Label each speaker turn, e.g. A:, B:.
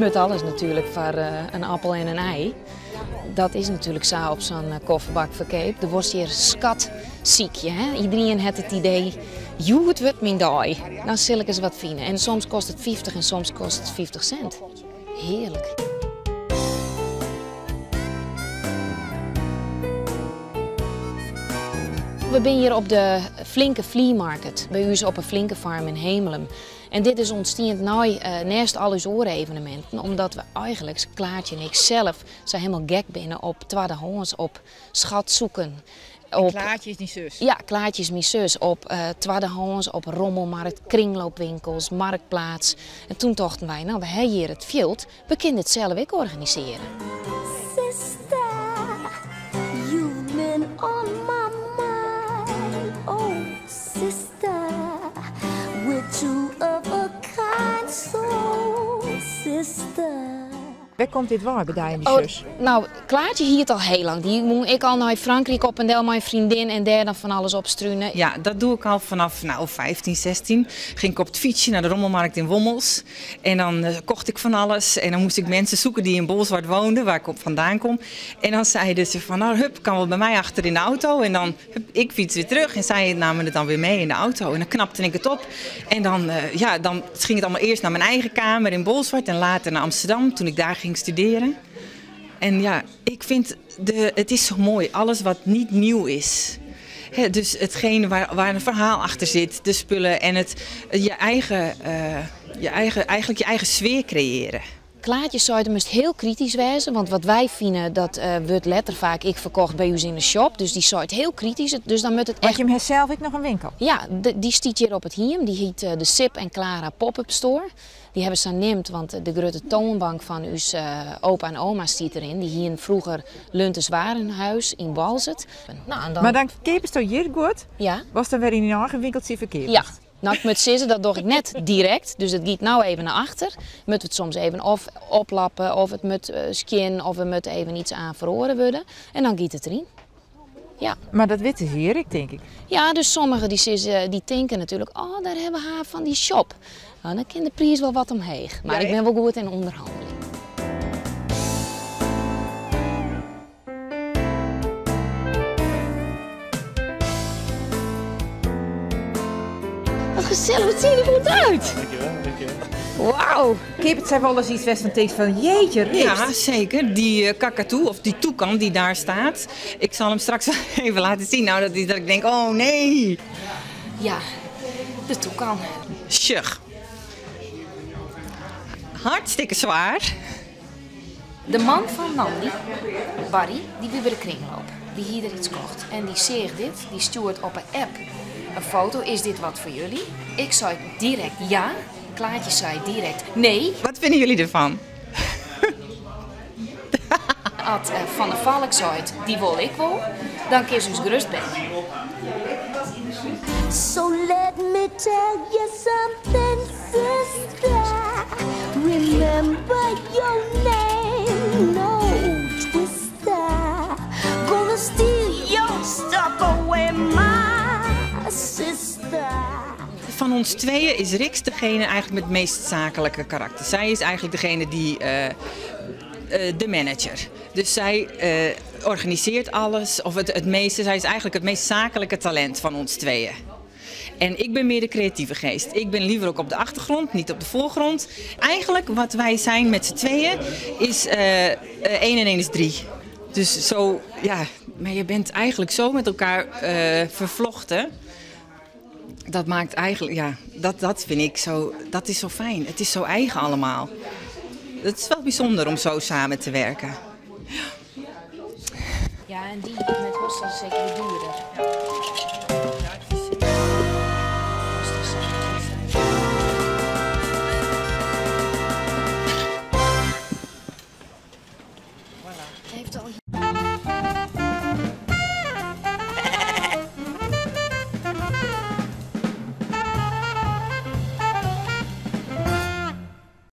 A: Moat alles natuerlik foar in appel en in ei. Dat is natuerlik sa op sa'n kofferbakferkeap. Der wolst hjir skat sykje. Hè? Iedereen hat it idee, hjoed wurdt myn dei. Dan sil ik ris wat fine. En soms kostet it 50 en soms kostet it 50 sint. Hearlik. We binne hjir op de Flinke Flea Market by ús op 'e Flinke Farm yn Hemelum. En dit is ûntstien nei neist al ús oare eveneminten, omdat we eigenliks, Klaartje en ik self, sa hielendal gek binne op twaddehâns, op schat zoeken.
B: En Klaartje is dyn sus?
A: Ja, Klaartje is myn sus. Op twaddehâns, op rommelmarkt, kringloopwinkels, marktplaats. En toen tochten wy, no, we ha hjir it fjild, we kinne dit self ek organisearje.
C: Sister, you've been on my mind. Oh, sister, we're two of a kind soul, sister.
B: Wêr komt dit wei by dy en dy
A: Oh,
B: sus?
A: no, Klaartje hie it al hiel lang. Dy woe ek al nei Frankryk op en del mei in freondin en dêr dan fan alles opstrune.
D: Ja, dat doe ik al vanaf nou, 15, 16. Ging ik op het fietsje naar de rommelmarkt in Wommels. En dan kocht ik van alles. En dan moest ik mensen zoeken die in Bolsward woonden, waar ik op vandaan kom. En dan zeiden ze van, nou hup, kan wel bij mij achter in de auto. En dan, hup, ik fiets weer terug. En zij namen het dan weer mee in de auto. En dan knapte ik het op. En dan, ja, dan ging het allemaal eerst naar mijn eigen kamer in Bolsward. En later naar Amsterdam, toen ik daar ging studeren. En ja, ik vind, het is zo mooi, alles wat niet nieuw is. Hè, dus hetgene waar een verhaal achter zit, de spullen en het, je eigen, je eigen, eigenlijk je eigen sfeer creëren.
A: Klaartje zei, het moest heel kritisch wezen, want wat wij vinden, dat wordt letter vaak ik verkocht bij ons in de shop. Dus die zei het heel kritisch, dus dan moet het
B: Want
A: echt
B: je hebt zelf ook nog een winkel?
A: Ja, die stiet hier op het Hiem, die heet de Sip en Clara Pop-up Store. Die hebben ze neemt, want de grote toonbank van uw opa en oma stiet erin. Die hier vroeger Luntes Warenhuis in Walzet. Nou, en dan...
B: Maar dan keepest du hier goed?
A: Ja.
B: Was dan weer in je eigen winkeltje verkeerd?
A: Ja. Nou, ik moet zeggen, dat doe ik net direct. Dus het gaat nou even naar achter. Moet het soms even of oplappen, of het moet skin, of er moet even iets aan verloren worden. En dan gaat het erin. Ja.
B: Maar dat weten ze hier, ik denk ik.
A: Ja, dus sommigen die denken natuurlijk, oh, daar hebben we haar van die shop. Nou, dan kan de prijs wel wat omheeg. Maar
B: Ja,
A: ik ben wel goed in onderhandeling. Wat gezellig, wat zie je er goed uit.
E: Dankjewel, dankjewel.
A: Wauw.
B: Kip, het zijn wel eens iets best van tekst van jeetje, Rixt.
D: Ja, zeker. Die kakatoe of die toekan die daar staat. Ik zal hem straks even laten zien. Nou, dat ik denk, oh nee.
A: Ja, de toekan.
D: Sjug. Hartstikke zwaar.
A: De man van Nandi, Barry, die weer bij de kringloop. Die hier er iets kocht. En die zegt dit, die stuurt op een app een foto. Is dit wat voor jullie? Ik zei direct ja. Klaartje zei direct nee.
D: Wat vinden jullie ervan?
A: Als Van der Valk zei, die wil ik wel, dan kies dus gerust bij.
C: So let me tell you something, sister. Remember your name, no twister. Gonna steal your stuff away, my sister.
D: Van ons tweeën is Rixt degene eigenlijk met het meest zakelijke karakter. Zij is eigenlijk degene die de manager. Dus zij organiseert alles, of het meeste. Zij is eigenlijk het meest zakelijke talent van ons tweeën. En ik ben meer de creatieve geest. Ik ben liever ook op de achtergrond, niet op de voorgrond. Eigenlijk wat wij zijn met z'n tweeën is 1 en 1 is 3. Dus zo, ja, maar je bent eigenlijk zo met elkaar vervlochten. Dat maakt eigenlijk, ja, dat, dat vind ik zo, dat is zo fijn. Het is zo eigen allemaal. Het is wel bijzonder om zo samen te werken.
A: Ja, en die met Hossa is zeker duurder.